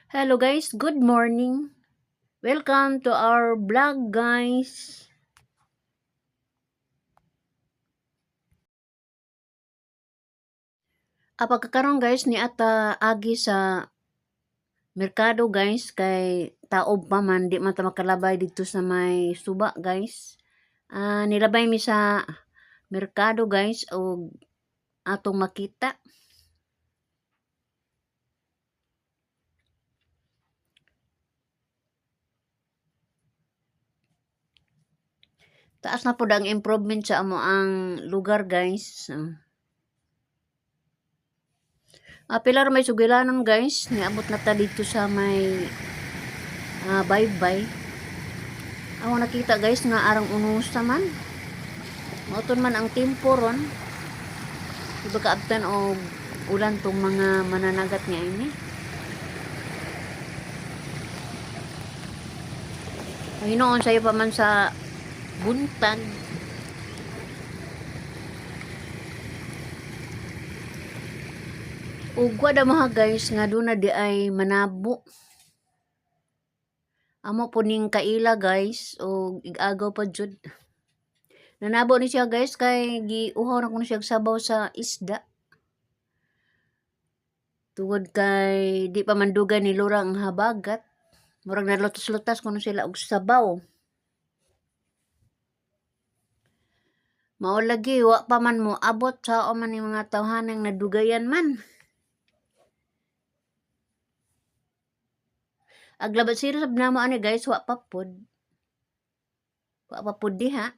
Hello guys, good morning. Welcome to our vlog, guys. Pagkakaroon guys ni ata agi sa merkado guys, kay taob pa man, di man ta makalabay dito sa may suba guys. Nilabay mi sa merkado guys og atong makita. Taas na pud ang improvement sa amo ang lugar guys. Pila ra may sugilanon guys, niabot na ta dito sa may baybay. Ako nakita guys nga arang unusa man. Mauton man ang timpo ron. Iba kaabtan og ulan tong mga mananagat niya ini. Ay, noon sayo pa man sa buntag. Ug wa da mga guys nga duna di ay manabo. Amo po ning kaila guys og igagaw pa jud. Nanabo ni siya guys kay giuhaw na kuno siya og sabaw sa isda. Tungod kay di pa man dugay ni Lura ang habagat. Murag nalutas-lutas kuno sila og sabaw. Mao lagi wa pa man mo abot sa man ni mga tawhanang nadugayan man. Aglabat siro sab namo ani guys, wa pa pod. Wa pa pod diha.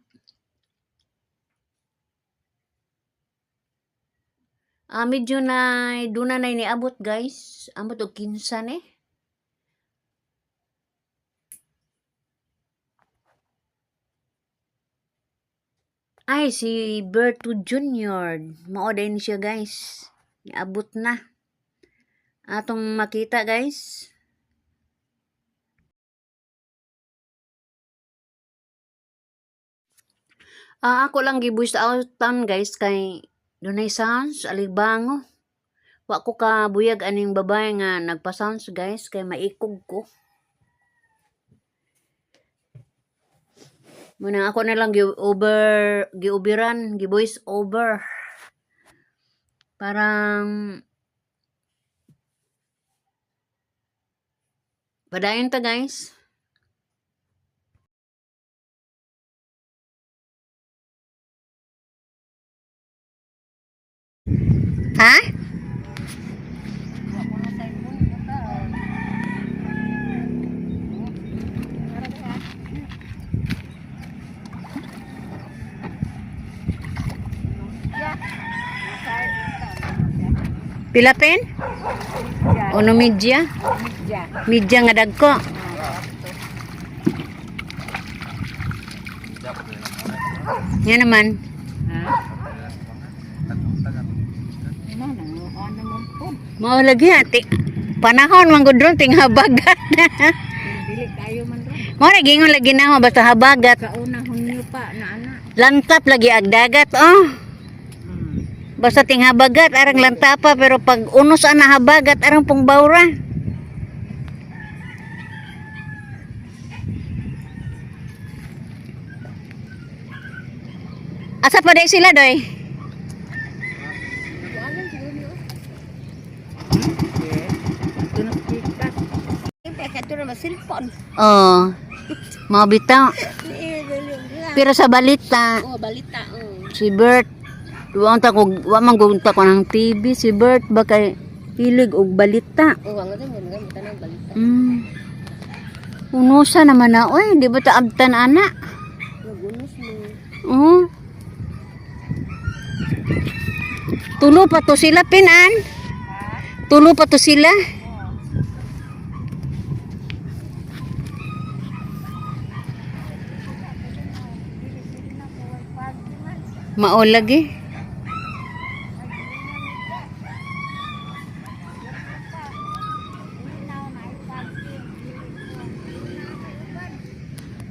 Medyo na duna na niabot guys. Amot og 15 ni. Ay, si Berto Jr. Mao din siya guys. Niabot na. Atong makita guys. Ako lang gi-voice outan guys kay dunay sounds alibango. Wa ko kabuyag aning babae nga nagpa-sounds guys kay maikog ko. Muna ako na lang gi-over gi-uberan, gi-voice over. Parang padayon ta guys. Ha? Pila pen? Uno media? Media nga dagko. Yan naman. Mao lagi ati. Panahon man gud ron ting habagat. Dili kayo man ron. Mao ra gingon lagi na basta habagat. Sa una Hunyo pa na ana. Lantap lagi ag dagat oh. Basta ting habagat arang lantapa, pero pag unos ana habagat arang pong bawra. Asa pa day sila doy? Oh. Mga bitaw. Pero sa balita, Oh, balita oh. si Bert, wa ta ko wa man gunta ko ng TV, si Bert ba kay hilig og balita. Oh, ang mo nga tanang balita. Unusa naman na oy, di ba ta abtan ana? Nagunos mo. Oh. Tulo pa to sila pinan. Tulo pa to sila. Mao lagi.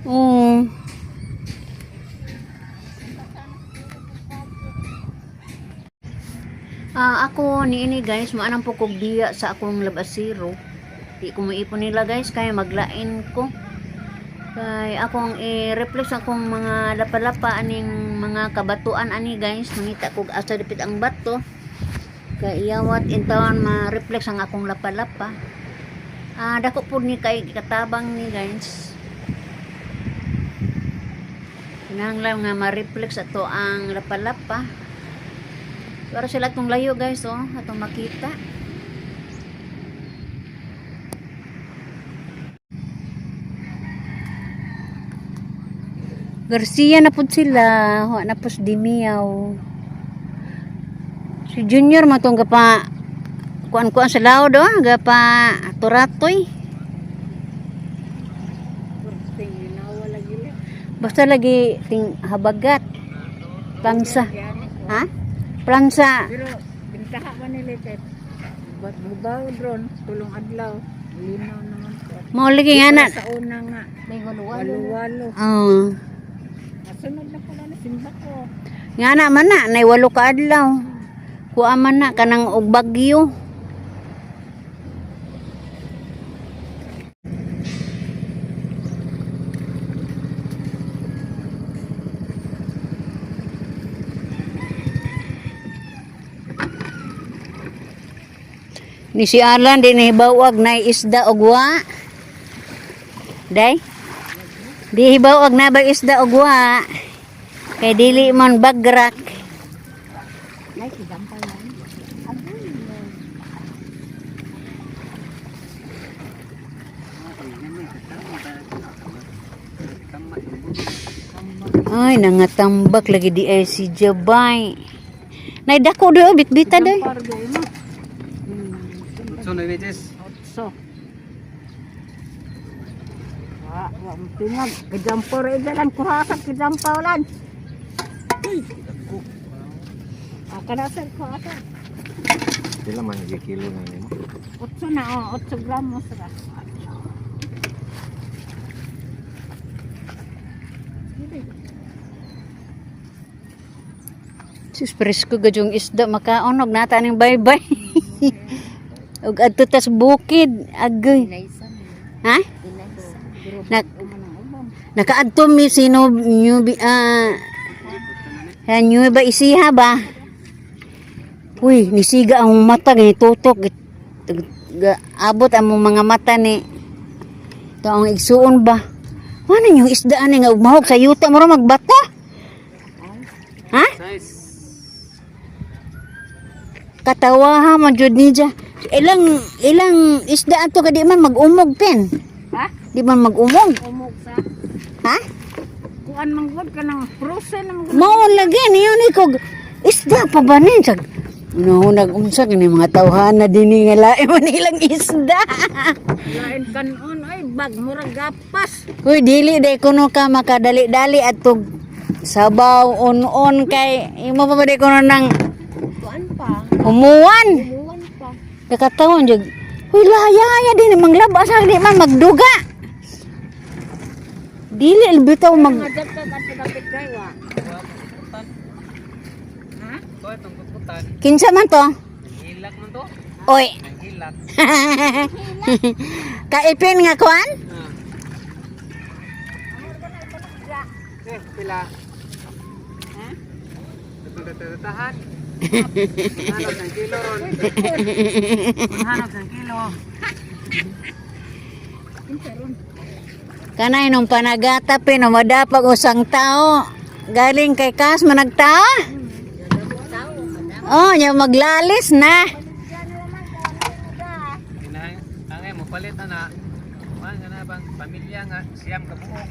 Oo. Ako niini guys, maanang po kog biya sa akong labasiro. Di ko moipon nila, guys, kay maglain ko. Kay akong i-reflex akong mga lapa-lapa aning mga kabatuan ani, guys. Nangita ko asa dapit ang bato. Kay iyawat intawan ma-reflex ang akong lapa-lapa. Ah, dako pud ni kay katabang ni, guys. Kinahanglan nga ma-reflex ato ang lapa-lapa. Pero sila atong layo, guys, oh, atong makita. Garcia na pud sila, wa na pud si Dimiyaw. Si Junior matong gapa kuan-kuan sa laod oh, gapa turatoy. Basta lagi ting habagat. Plansa. Ha? Plansa. Pero bintaha man nila kay bat bubaw dron tulong adlaw. Linaw naman ko. Mao lagi nga na. Sa una nga may walo-walo. Oh. Asunod na pala na simba ko. Nga na man na, nay 8 ka adlaw. Kuha man na kanang og bagyo. Ni si Alan di nahibawag na isda og wa. Day? Di hibawag na ba isda og wa? Kay dili man bagrak. Ay, kidampal man. Agoy. Ay, nangatambak lagi di ay si Jabay. Nay dako do bitbita doy. Pargo mo. So, nueve beses. Otso. Wa, wa mo tingag. Kidampor eh dalan kuha ka kidampaw lan. Ah, kana sir kuha ka. Sila man kilo na yun. Otso na oh, 8 gramos ra. Sus, presko gadyong isda makaon og nata ning baybay. Og adto tas bukid agoy. Ha? Na, nakaadto mi sino newbie ah ba isiha ba? Uy, nisiga ang mata gani tutok abot ang mga mata ni. Ito ang igsuon ba? Ano yung isda ani nga ugmahog sa yuta mo ra magbata? Ha? Size. Katawa ha man jud ni dya. Ilang ilang isda ato ka di man mag-umog pen. Ha? Di man mag-umog. Umog sa Ha? kuan man gud kanang frozen man gud. Mao lagi niyo ni kog isda pa ba ni sag. No, nag-unsa kini mga tawhana dinhi nga lain man ilang isda. Lain kanon ay bag murag gapas. Uy, dili day kuno ka makadali-dali atog sabaw on-on kay imo pa ba day kuno nang Kuan pa, umuwan. umuwan pa. Kakatawan jud. Uy, laya ya din manglaba sa di man magduga. Dili bitaw mag Nga ka kadto dapit kay wa. Ha? Ito, itong kukutan. Kinsa man to? Hilak man to. Oy, Hilak. kaipin nga kuan? Ah. Eh, pila. Ha? Itong tatatahan. Hanap ng kilo ron. Hanap ng kilo. Kanay nung panagata pin madapag usang tao. Galing kay Kas managtao. Oh, nya maglalis na. Inang, angay mo palit na na. Kuhan nga na bang pamilya nga siyam ka buok.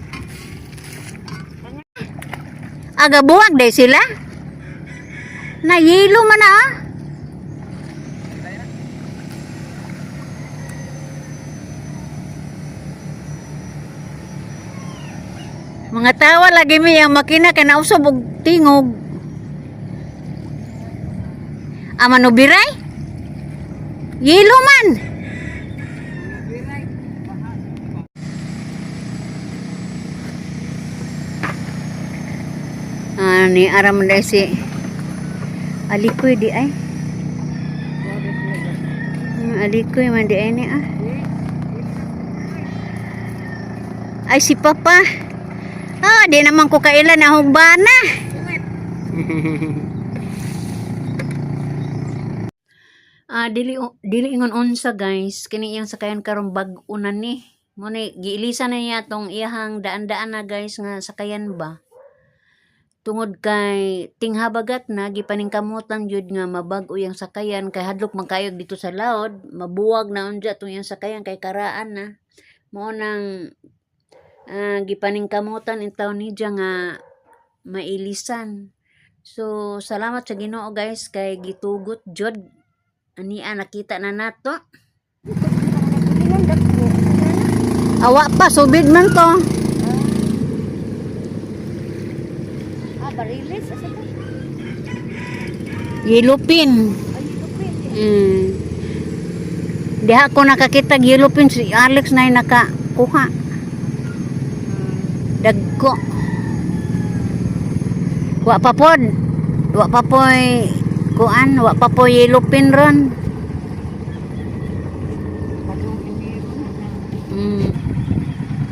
Aga buwag day sila. Nayilo man ah. Mga tawa lagi mi ang makina kay nausob og tingog. Ama no biray? Yelo man. Ah, ni aram na si Alikoy di ay. Alikoy man di ay ni ah. Ay, si Papa. Ah, di naman ko kailan na humbana. Ah, dili dili ingon unsa, guys, kini iyang sakayan karon bag-o na ni. Mo ni giilisa na niya tong iyahang daan-daan na, guys, nga sakayan ba. Tungod kay tinghabagat na gipaningkamutan jud nga mabag-o iyang sakayan kay hadlok man kayog dito sa laod, mabuwag na unja tong iyang sakayan kay karaan na. Mao nang gipaningkamutan in taon niya nga mailisan. So salamat sa Ginoo, guys, kay gitugot jud ania nakita na nato. Awa pa subid man to. Ah, barilis. Asa to? Yelupin. Ay, lupin. Diha ko nakakita yelupin, si Alex na yung nakakuha. Dagko. Wa pa pod. Wa pa poy kuan, wa pa poy yelupin ron.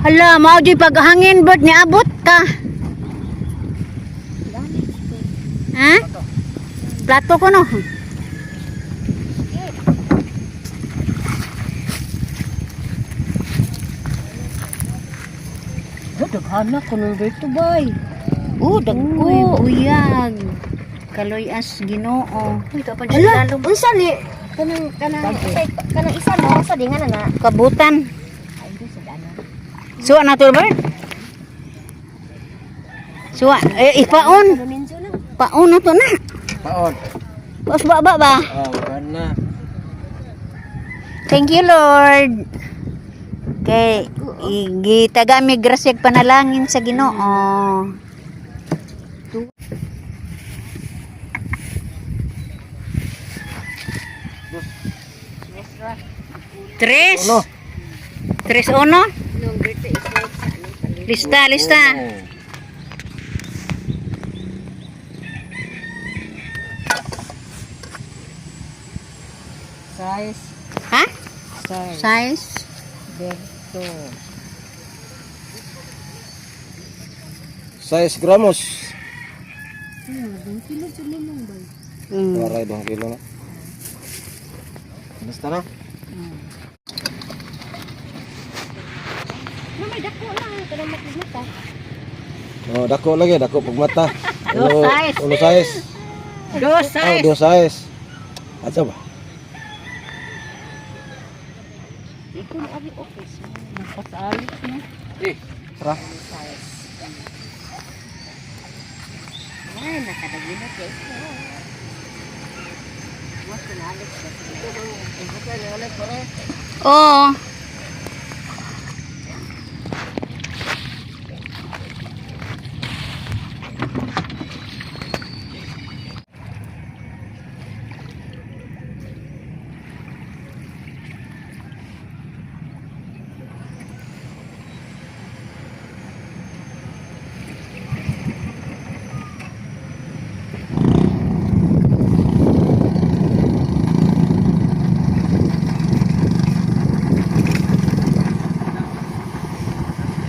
Hala, mao jud paghangin bird niabot ka. Ha? Plato ko no. Daghana ko nung dito, bay. Oh, dagko. Uyag. Kaloy-as Ginoo. Uy, ito pa Hala, unsa ni kanang kanang kanang isa mo sa di nga na na. Kabutan. Ay, di sa ano. Suwa na to, Bert. Suwa. Eh, ipaon. Lorenzo na. Paon na to na. Paon. Pas ba ba ba? Oh, na. Thank you, Lord. Kay gitagami grasyag panalangin sa Ginoo. Tres. Uno. Tres uno. Nung birthday is sa ano palit. Lista, lista. Size. Ha? Size. Size? Berto. 6 gramos. Waray 2 kilo na. Basta na. No, may dako na kanang mata. Oh, dako lagi, dako pagmata. Dos size. Ulo size. Dos Oh, dos size. Ato ba? Iko na abi office. Nagpasalit no. Eh, tara. Ay, nakadagilot kay. Oo.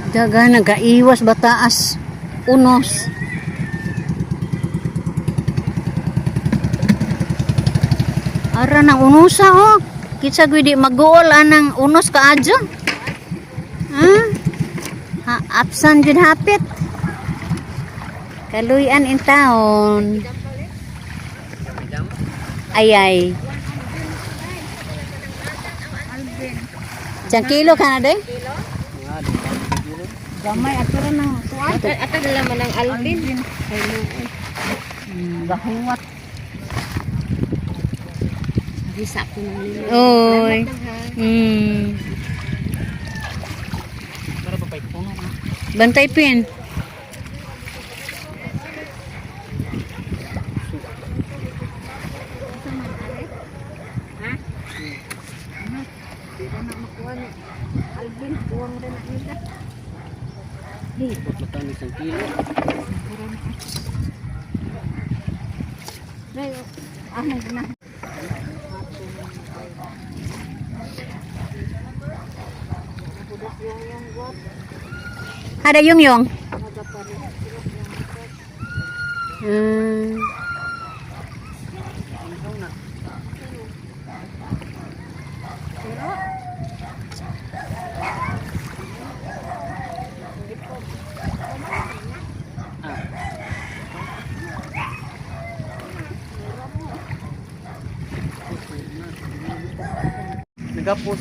Daga nagaiwas bataas unos. Ara nang unusa oh. Kitsa gyud di maguol anang unos kaadyo. Ha? Ha, absan jud hapit. Kaluyan in town. Ay ay. Isang kilo ka na din? Gamay ato ra nang kuan. Ato dala man ang Alvin. Gahuwat. Di sa ko nang nilo. Oy. Bantay pin. Alvin kuwang rin na nila. Mata ni 1 kilo. Nay, ano na. Ada yung yung. Nagapos.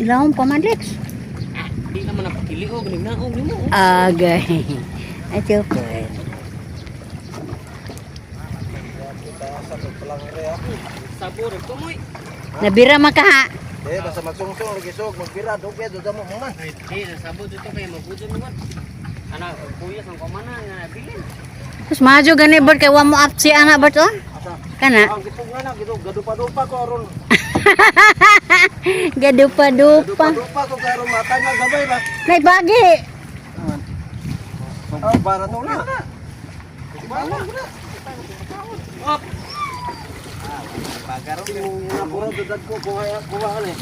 Ilawom pa man, Lex. Di naman napakiliog ning naog nimo. Agay. Ito po. Sabor tumoy. Nabira man ka ha. Eh, basta magsungsong, lugisog, magbira, dugya, duda mo, mga. Ay, di sabor dito kay mabudo naman. Ana, kuya sang kumana nga bilin. Mas majo gani Bert kay wa mo up si ana Bert oh. Kana. Ang gipong nga na, gitu, gadupa-dupa ko aron. Gadupa-dupa. Gadupa-dupa ko karon mata nga gabay ba. Nay bagi. Ah, para to na. Para na. Op. Puro dudad ko kuha kuha ani.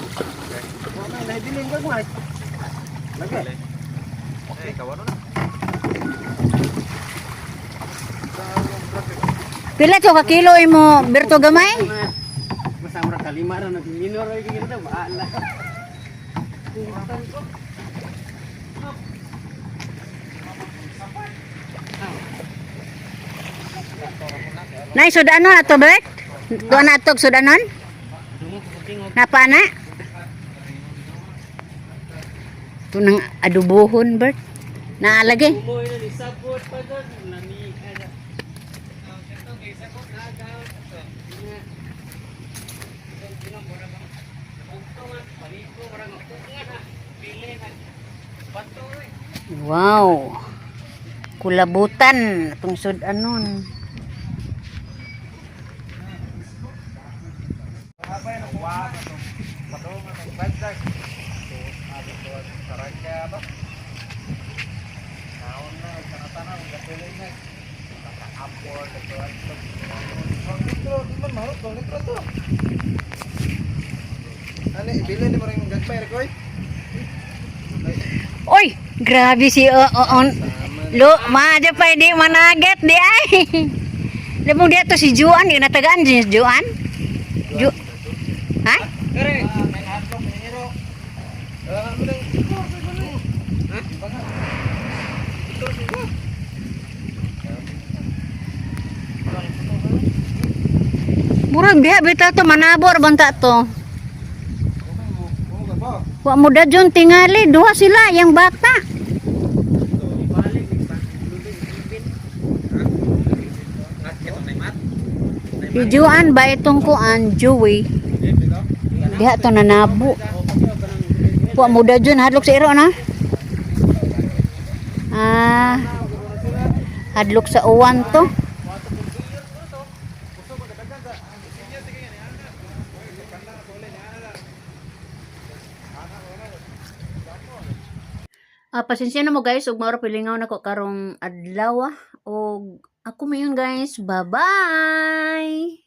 Kuha na naibilin ka kuha. Lagi. Eh, kawano na. Pila to ka kilo imo Berto gamay? Basta mura kalima ra nagminor ra gyud ta bahala. Nay sudanon ato Bert? Tuwa na atog sudanon? Napa na? Ito nang adubuhon Bert. Naalagay. Tumoy na ni sabot pa doon. Lami. Wow. Kulabutan itong sudanon. Ani ibilin ni mo ring gagmay ra koy. Oy, grabe si o on. Lo, maja pa di managet di ay. Labong di ato si Juan, di natagaan si Juan. Ju Ha? Murag diha bitaw to manabor banta to. Wa mo dadyon tingali duha sila yang bata. Si Juan ba itong kuan Joey? Diha to nanabo. Wa mo dadyon hadlok sa iro na. Ah. Hadlok sa uwan to. Ah, pasensya na mo guys ug maura pilingaw nako karong adlaw ah. Og ako mayon guys. Bye-bye.